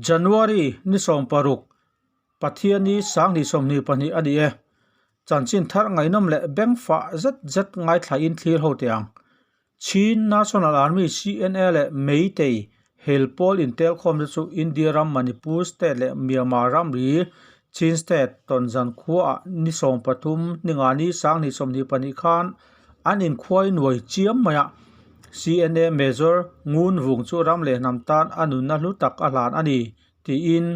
January ni 16, Pathiani 2022 a ni e. Chanchin thar ngaihnawm leh beng fah zet zet ngaithlain thlir ho teh ang. Chin National Army, CNA, leh Meitei hel pawl intelkhawmte chu India ram Manipur state leh Myanmar ramri Chin state Tonzan khuaah ni 13 ningani 2022 khan an inkhuai nuai chiam mai a. CNA Major Ngun Vung chu ram leh hnam tan a nunna hlu tak a hlan a ni, tiin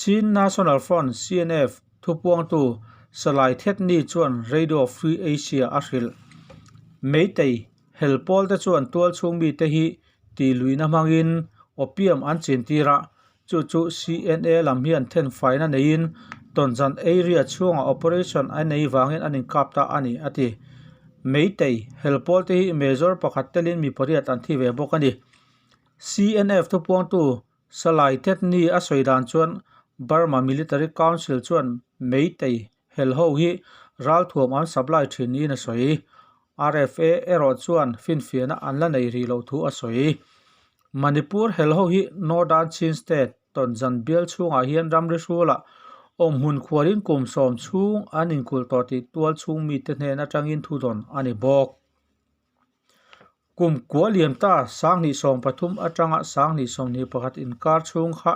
Chin National Front, CNF, thupuangtu Salai Thetni chuan Radio Free Asia a hrilh. Meitei hel pawlte chuan tualchhung mite hi tihluihna hmangin opium an chintir a, chu chu CNA lam hian thenfaina neiin Tonzan area chhungah operation a nei vangin an inkap ta a ni, a ti. Meitei hel pawlte hi Major pakhat telin mi pariat an thi ve bawk a ni. CNF thupuangtu Salai Tetni a sawi dan chuan Burma Military Council chuan Meitei hel ho hi ralthuam an supply thin niin a sawi. RFA erawh chuan finfiahna an la nei rih loh thu a sawi. Manipur hel ho hi Northern Chin State Tonzan bial chhungah hian ramri hrulah awmhmun khualin kum sawm chhung an inkulh tawh tih tual chhung mite hnen atangin thudawn a ni bawk. Kum kua lian ta 2013 atanga 2021 inkar chhung kha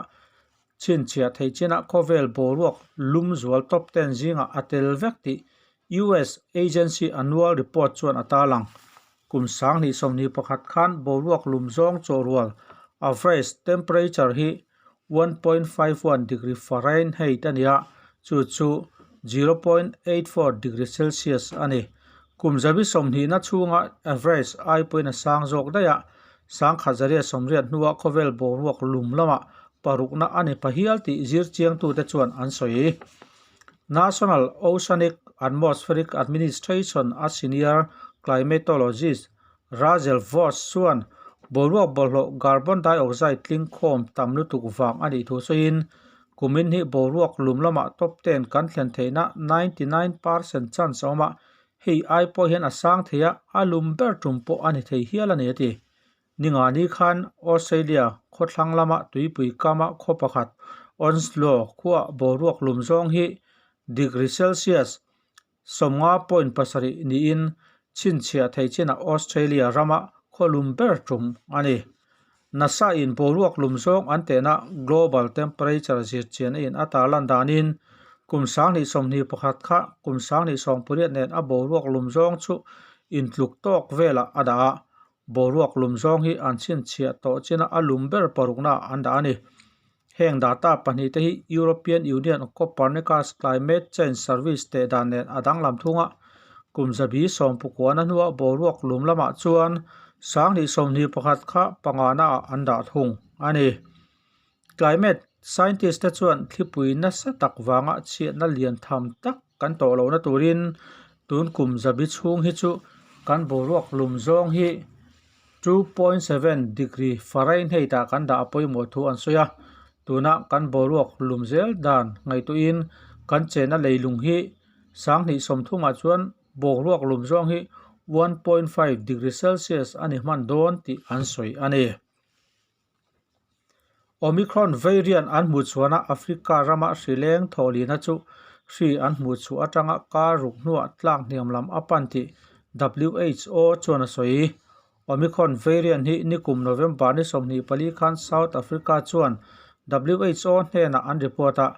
chhinchhiah theih chinah khawvel boruak lum zual top ten zingah a tel vek tih US agency annual report chuan a tarlang. Kum 2021 khan boruak lum zawng chawhrual average temperature hi 1.51 degree Fahrenheit a ni a, chu chu 0.84 degree Celsius a ni. Kum zabi sawmhnihna chhunga average ai pawhin a sang zawk daih a, 1980 hnuah khawvel boruak lum lamah parukna a ni pahial tih zirchiangtute chuan an sawi. National Oceanic Atmospheric Administration a senior climatologist Russell Voss chuan boruak bawlhhlawh carbon dioxide tling khawm tam lutuk vang a nih thu sawiin, kumin hi boruak lum lamah top ten kan thlen theihna 99% chance a awm a, hei ai pawh hian a sang thei a, a lum ber tum pawh a ni thei hial a ni a ti. Ningani khan Australia khawthlang lama tuipui kama khaw pakhat Onslow khuaah boruak lum zawng hi degree Celsius 50.7 niin chhinchhiah thei chinah Australia rama khawlum ber tum a ni. NASA in boruak lum zawng an tehna global temperature zirchian in a tarlan danin kum 2021 kha kum 2018 nen a boruak lum zawng chu intluk tawk velah a dah a, boruak lum zawng hi an chhinchhiah tawh china a lum ber parukna an dah a ni. Heng data pahnih te hi European Union Copernicus Climate Change Service teh dan nen a danglam thung a, kum zabi sawmpukuana hnuah boruak lum lamah chuan 2021 kha pangana ah an dah thung a ni. Climate scientist te chuan thlipui nasa tak vanga chhiatna lian tham tak kan tawh lohna turin tun kum zabi chhung hi chu kan boruak lum zawng hi 2.7 degree Fahrenheit ah kan dah a pawimawh thu an sawi a, tuna kan boruak lum zel dan ngaihtuahin kan chenna leilung hi 2030 ah chuan boruak lum zawng hi 1.5 degree Celsius a ni hman dawn tih an sawi a ni. Omicron variant an hmuh chhuahna Africa rama hri leng thawhlihna chu hri an hmuh chhuah atanga kar ruk hnuah tlak hniam lam a pan tih WHO chuan a sawi. Omicron variant hi nikum November ni 24 khan South Africa chuan WHO hnenah an report a,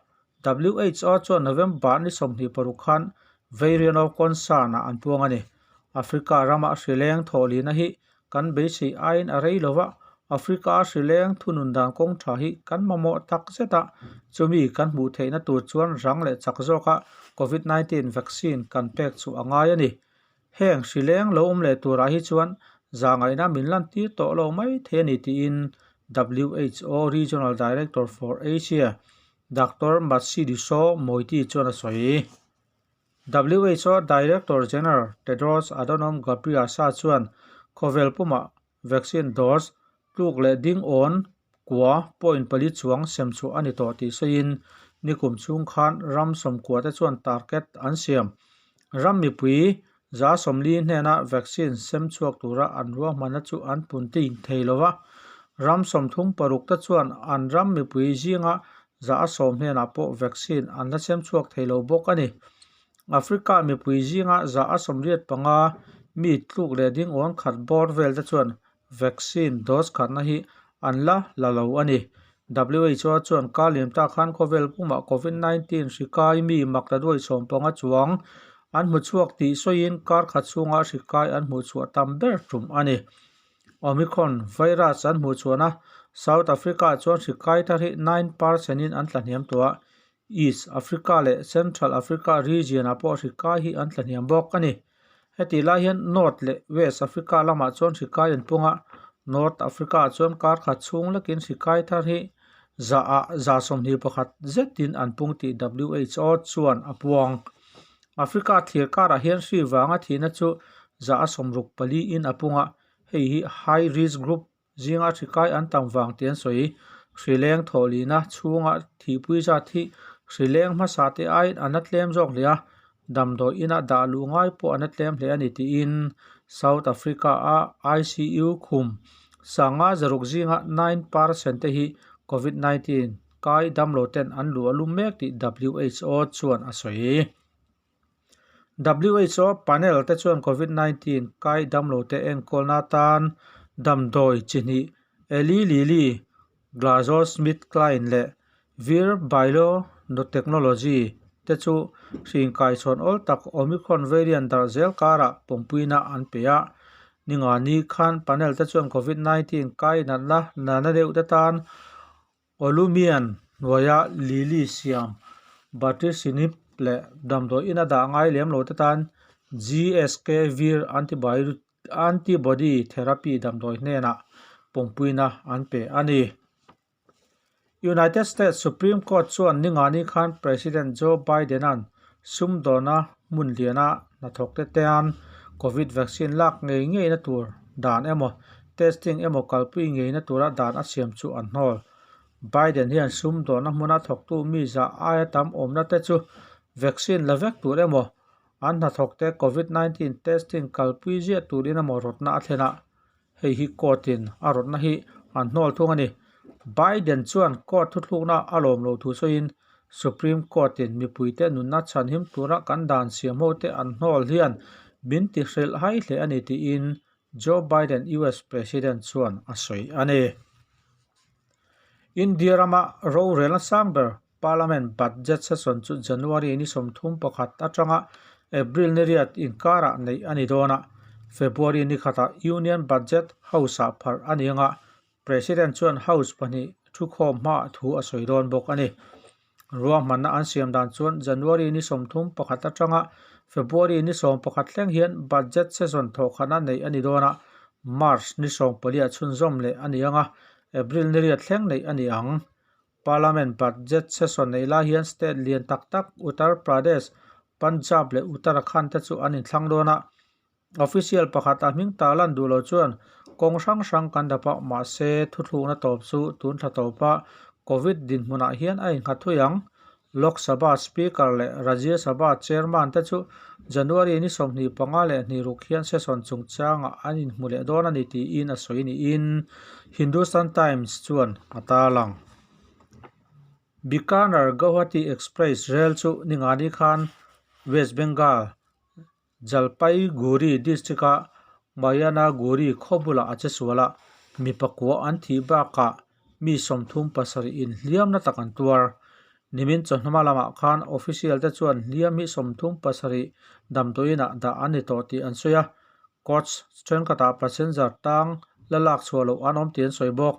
WHO chuan November ni 26 khan variant of concern ah an puang a ni. Africa rama hri leng thawhlihna hi kan beisei aiin a rei lova, Africa a hri leng thunun dan kawng tha hi kan mamawh tak zet a, chumi kan hmuh theihna tur chuan rang leh chak zawka Covid-19 vaccine kan pek chu a ngai a ni. Heng hri leng lo awm leh turah hi chuan zahngaihna min lantir tawh lo mai thei a ni tiin WHO Regional Director for Asia Doctor Matshidiso Moeti chuan a sawi. WHO Director General Tedros Adhanom Ghebreyesus chuan khawvel pumah vaccine dose tluk leh ding awn kua point pali chuang sem chhuah a ni tawh tih sawiin nikum chhung khan ram sawmkua te chuan target an siam. Ram mipui za sawmli hnena vaccine sem chhuak tura an ruahmanna chu an pun tin thei lova. Ram 36 te chuan an ram mipui zinga 100% hnenah pawh vaccine an la sem chhuak thei lo bawk a ni. Africa mipui zinga 85% mi tluk leh ding awn khat bawr vel te chuan vaccine dose khatna hi an la la lo a ni. WHO chuan kar liam ta khan khawvel pumah Covid 19 hri kai mi maktaduai 15 chuang an hmu chhuak tih sawiin kar khat chhunga hri kai an hmuh chhuah tam ber tum a ni. Omicron virus an hmuh chhuahna South Africa chuan hri kai thar hi 9% in an tlahniam tawh a, East Africa leh Central Africa region ah pawh hri kai hi an tlahniam bawk a ni. Hetih lai hian North leh West Africa lamah chuan hri kai an pung a, North Africa ah chuan kar khat chhung lekin hri kai thar hi 100 ah 21% zetin an pung tih WHO chuan a puang. Africa thlir karah hian hri vanga thihna chu 64% in a pung a, hei hi high risk group zinga hri kai an tam vang tih an sawi. Hri leng thawhlihna chhunga thihpui zat hi hri leng hmasa te aiin an la tlem zawk hle a, damdawi ina dah luh ngai pawh an la tlem hle a ni tiin South Africa a ICU khum 506 zinga 9% te hi Covid 19 kai damlo ten an luh a lum mek tih WHO chuan a sawi. WHO panel te chuan Covid 19 kai damlo te enkawlna atan damdawi chi hnih Eli Lilly, GlaxoSmithKline leh Vir Biotechnology te chu hri inkaichhawn awl tak Omicron variant darh zel karah pawmpuina an pe a. Ningani khan panel te chuan Covid 19 kai natna nana deuh te tan Olumiant hnuaia Lilly siam Baricitinib leh damdawi ina dah ngai lem lo te tan GSK Vir antibody therapy damdawi hnenah pawmpuina an pe a ni. United States Supreme Court chuan ningani khan President Joe Biden-a'n sumdawna hmun liana hnathawkte tan Covid vaccine lak ngei ngeina tur dan emaw testing emaw kalpui ngeina tura dan a siam chu an hnawl. Biden hian sumdawna hmuna thawktu mi zah aia tam awmna te chu vaccine la vek tur emaw an hnathawkte Covid 19 testing kalpui ziah turin emaw rawtna a thlen a, hei hi court in a rawtna hi an hnawl thung a ni. Biden chuan court thuthlukna a lawm lo thu sawiin Supreme Court in mipuite nunna chhanhim tura kan dan siam ho te an hnawl hian min ti hrilh hai hle a ni tiin Joe Biden US President chuan a sawi a ni. India rama rorelna sang ber Parliament budget session chu January ni 31 atanga April ni riat inkarah neih a ni dawn a, February ni khatah Union Budget House-ah pharh a ni anga President chuan House pahnih thukhawm hmaah thu a sawi dawn bawk a ni. Ruahmanna an siam dan chuan January ni 31 atanga February ni 11 thleng hian budget session thawhkhatna neih a ni dawn a, March ni 14 ah chhunzawm leh a ni anga April ni riat thleng neih a ni ang. Parliament budget session neih lai hian state lian tak tak Uttar Pradesh, Punjab leh Uttarakhand te chu an inthlang dawn a. Official pakhat a hming ta lan duh lo chuan kawng hrang hrang kan dap a, mahse thuthlukna tawp chu tun thla tawpa Covid dinhmunah hian a innghat thui ang. Lok Sabha Speaker leh Rajya Sabha Chairman te chu January ni 25 leh hniruk hian session chungchangah an inhmu leh dawn a ni tiin a sawi niin Hindustan Times chuan a tarlang. Bikaner Guwahati Express rel chu ningani khan West Bengal Jalpaiguri district-a Mayanaguri khaw bulah a che sual a, mi pakua an thih bakah mi 37 inhliamna tak an tuar. Nimin chawhnama lamah khan official te chuan hliam hi 37 damdawiinah dah an ni tawh tih an sawi a, coach thenkhatah passenger tang la lak chhuah loh an awm tih an sawi bawk.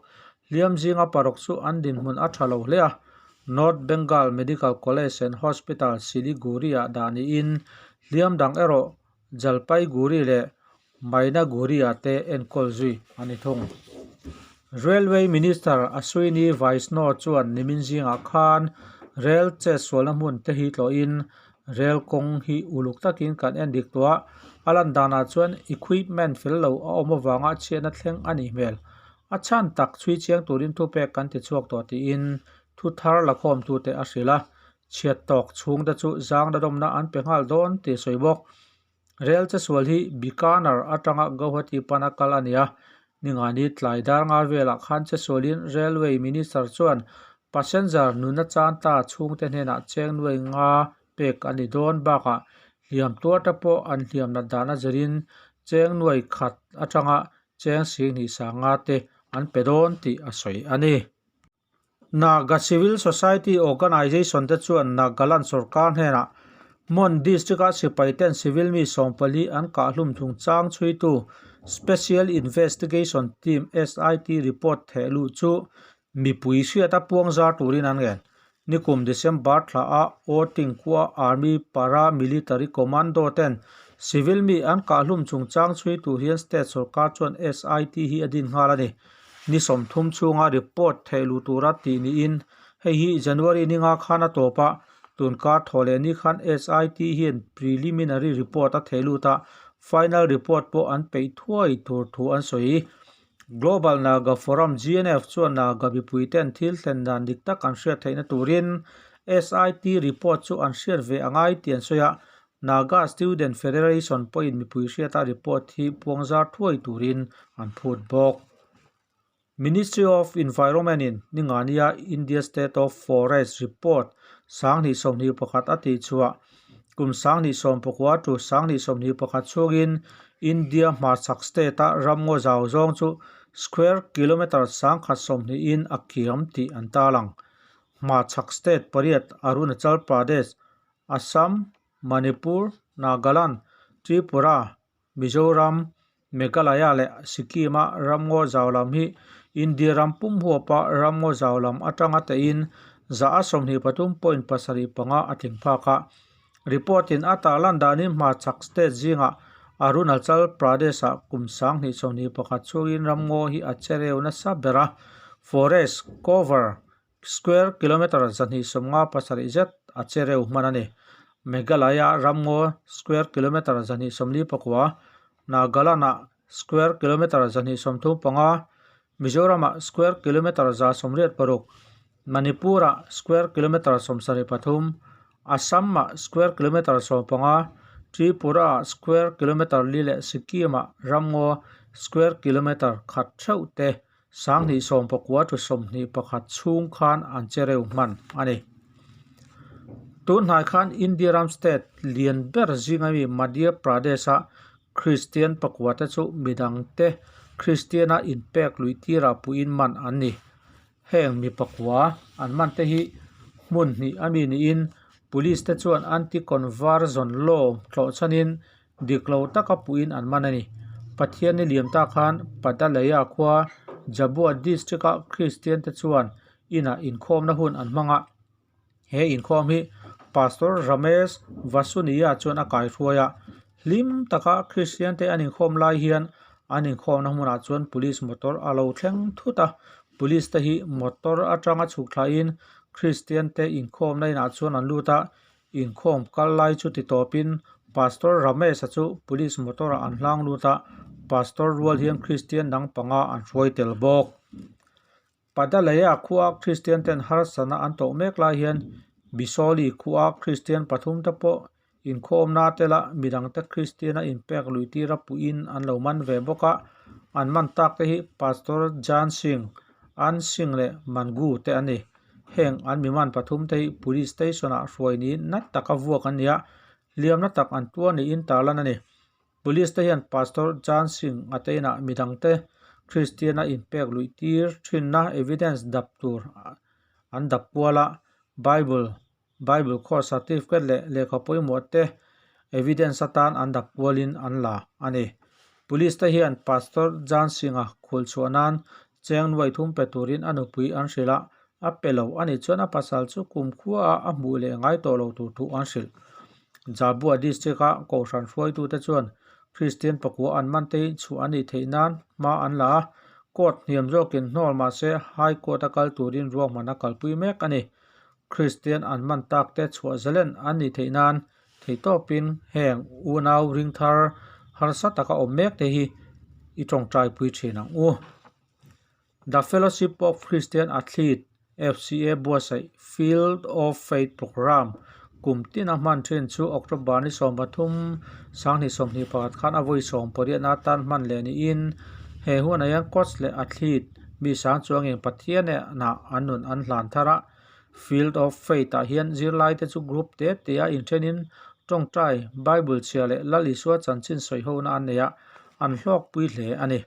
Hliam zinga paruk chu an dinhmun a tha lo hle a, North Bengal Medical College and Hospital Siliguri-ah dah niin hliam dang erawh Jalpaiguri leh Mainaguri-ah te enkawl zui a ni thung. Railway Minister Ashwini Vaishnaw chuan nimin zingah khan rel chetsualna hmun te hi tlawhin rel kawng hi uluk takin kan en dik tawh a, a lan danah chuan equipment fel lo a awm avanga chhiatna thleng a nih hmel. A chhan tak chhui chiang turin thupek kan ti chhuak tawh tiin thu thar lakhawmtute a hrilh a, chhiat tawk chhungte chu zangna dawmna an pe nghal dawn tih a sawi bawk. Rel chesual hi Bikaner atanga Guwahati pana kal a ni a. Ningani tlai dar nga velah khan chesualin Railway Minister chuan passenger nuna chan ta chhungte hnenah cheng nuai nga pek a ni dawn bakah hliam tuar te pawh an hliam nat dan a zirin cheng nuai khat atanga cheng singhnih sanga te an pe dawn tih a sawi a ni. Naga Civil Society Organisation te chuan Nagaland sorkar hnenah Mon District-a sipaiten civil mi 14 an kahhlum chungchang chhuitu Special Investigation Team, SIT, report theh luh chu mipui hriata puang zar turin an ngen. Nikum December thla a Oting khua Army Para-Military Commando ten civil mi an kahhlum chungchang chhui tur hian state sorkar chuan SIT hi a din nghal a ni. Ni 30 chhunga report theih luh tura tih niin hei hi January ninga khan a tawp a, tunkar thaw leh ni khan SIT hian preliminary report a theih lut a, final report pawh an peih thuai tur thu an sawi. Global Naga Forum, GNF, chuan Naga mipuiten thil thlen dan dik tak an hriat theihna turin SIT report chu an hriat ve a ngai tih an sawi a, Naga Student Federation pawhin mipui hriata report hi puangzar thuai turin an phut bawk. Ministry of Environment in Ningania India State of Forest Report 2021 a tihchhuah kum 2019 to 2021 chhungin India hmarchhak state-a ramngaw zau zawng chu square kilometre 120 in a kiam tih an tarlang. Hmarchhak state pariat Arunachal Pradesh, Assam, Manipur, Nagaland, Tripura, Mizoram, Meghalaya leh Sikkim-a ramngaw zau lam hi India ram pum huapa ramngaw zau lam atanga tein 23.75% a tling phak a. Report-in a tarlan danin hmarchhak state zingah Arunachal Pradesh-ah kum 2021 chhungin ramngaw hi a che reu nasa ber a, forest cover Square kilometre 257 zet a che reuh hman a ni. Meghalaya ramngaw square kilometre 249, Nagaland-ah square kilometre 235, Mizoram-ah square kilometre 186, Manipur-ah square kilometre 73, Assam-ah square kilometre 15, Tripura-ah square kilometre li leh Sikkim-ah ramngaw square kilometre khat theuh te 2019 to 21 chhung khan an che reuh hman a ni. Tun hnai khan India ram state lian ber zinga mi Madhya Pradesh-a Kristian pakua te chu midangte Kristiana inpek luih tirah puiin man an ni. Heng mi pakua an man te hi hmun hnih a mi niin Police te chuan anti-conversion law tlawh chhanin Dik lo taka puiin an man a ni. Pathian ni liam ta khan Padalaya khua Jhabua District-a Kristian te chuan inah inkhawmna hun an hmang a. He inkhawm hi Pastor Ramesh Vasuniya chuan a kaihruai a. Hlim taka Kristian te an inkhawm lai hian an inkhawmna hmunah chuan Police motor a lo thleng thut a. Police te hi motor atanga chhuk thlain Kristian te inkhawmna inah chuan an lut a. Inkhawm kal lai chu ti tawpin Pastor Ramesh-a chu Police motor-ah an hlang lut a, Pastor rual hian Kristian dang panga an hruai tel bawk. Padalaya khua Kristian ten harsatna an tawh mek lai hian Bisoli khua Kristian pathum te pawh inkhawmna tela midangte Kristiana inpek lui tira puiin an lo man ve bawk a, an man tak te hi Pastor Jan Singh, An Singh leh Mangu te an ni. Heng an miman pathum te hi Police Station ah hruai niin nat taka vuak an ni a, hliam na tak an tuar niin tarlan a ni. Police te hian Pastor Jan Singh a te inah midangte Kristian a inpek luih tir thinna evidence dap tur an dap kual a, Bible, Bible course certificate leh lehkha pawimawh te evidence atan an dap kualin an la a ni. Police te hian Pastor Jan Singh-a khul chhuah nan cheng nuai thum pe turin a nupui an hrilh a, a pe lo a nih chuan a pasal chu kumkhua a a hmuh leh ngai tawh lo tur thu an hrilh. Jhabua district-a kohhran hruaitute chuan Kristian pakua an man te hi chhuah a nih theih nan hma an la a, court hniam zawkin hnawl mahse High Court-a kal turin ruahman a kalpui mek a ni. Kristian an man tak te chhuah zalen an nih theih nan theihtawpin heng unau ring thar harsa taka awm mek te hi i tawngtai pui thin ang u. The Fellowship of Christian Athlete, FCA, buatsaih Field of Faith Programme kum tina hman thin chu October ni 13, 2021 khan a vawi 18 atan hman leh niin. He hunah hian coach leh athlete mi sang chuangin Pathian hnenah an nun an hlan thar a. Field of Faith ah hian zirlaite chu group te te a inthenin tawngtai, Bible chhia leh Lal Isua chanchin sawi hona an nei a, an hlawkpui hle a ni.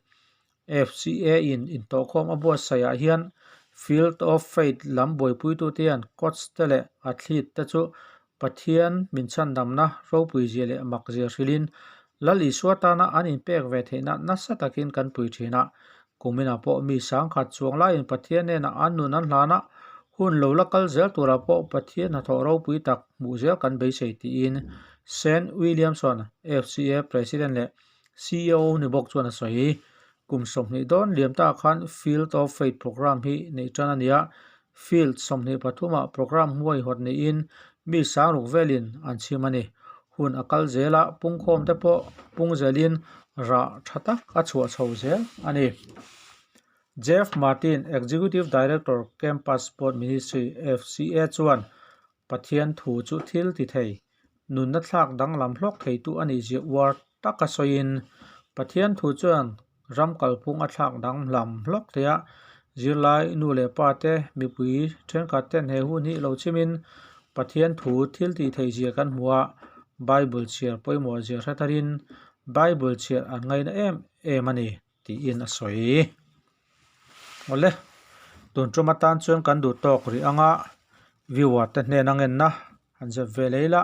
FCA in intawhkhawm a buatsaih ah hian Field of Faith lam buaipuitute hian coach te leh athlete te chu Pathian min chhandamna ropui zia leh mak zia hrilhin Lal Isua tana an inpek ve theihna nasa takin kan pui thin a. Kuminah pawh mi sangkhat chuang laiin Pathian hnenah an nun an hlan a, hun lo la kal zel turah pawh Pathian hnathawh ropui tak hmuh zel kan beisei tiin Sean Williamson, FCA President leh ceo ni bawk chuan a sawi. Kum 20 dawn liam ta khan Field of Faith Programme hi neih tan a ni a, Field 23 ah programme huaihawt niin mi sangruk velin an chhim a ni. Hun a kal zel a, pungkhawm te pawh pung zelin rah tha tak a chhuah chho zel a ni. Jeff Martin, Executive Director, Campus Sport Ministry, FCA chuan Pathian thu chu thil ti thei, nunna thlak danglam hlawk theitu a nih zia uar taka sawiin, Pathian thu chuan ram kalphung a thlak danglam hlawk thei a, zirlai nu leh pa te, mipui thenkhat ten he hun hi lo chhimin Pathian thu thil tih theih zia kan hmu a, Bible chhiar pawimawh zia hre tharin Bible chhiar an ngaina em em a ni tiin a sawi. Awle, tun tum atan chuan kan duh tawk rih anga viewer te hnen a ngenna han zep ve leh ila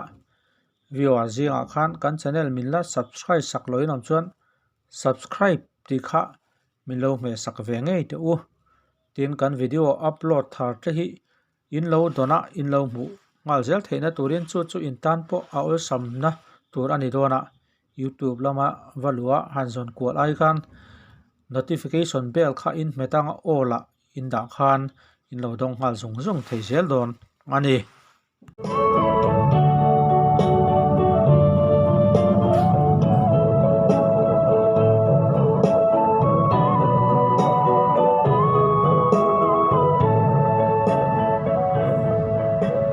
viewer zingah khan kan channel min la subscribe sak loh in awm chuan subscribe tih kha min lo hmeh sak ve ngei teh u. Tin kan video upload thar te hi in lo dawn a in lo hmuh nghal zel theihna turin chu chu in tan pawh a awlsamna tur a ni dawn a youtube lama va luh a han zawn kual ai khan notification bell kha in hmet anga awl ah in dah khan in lo dawng nghal zung zung thei zel dawn a ni.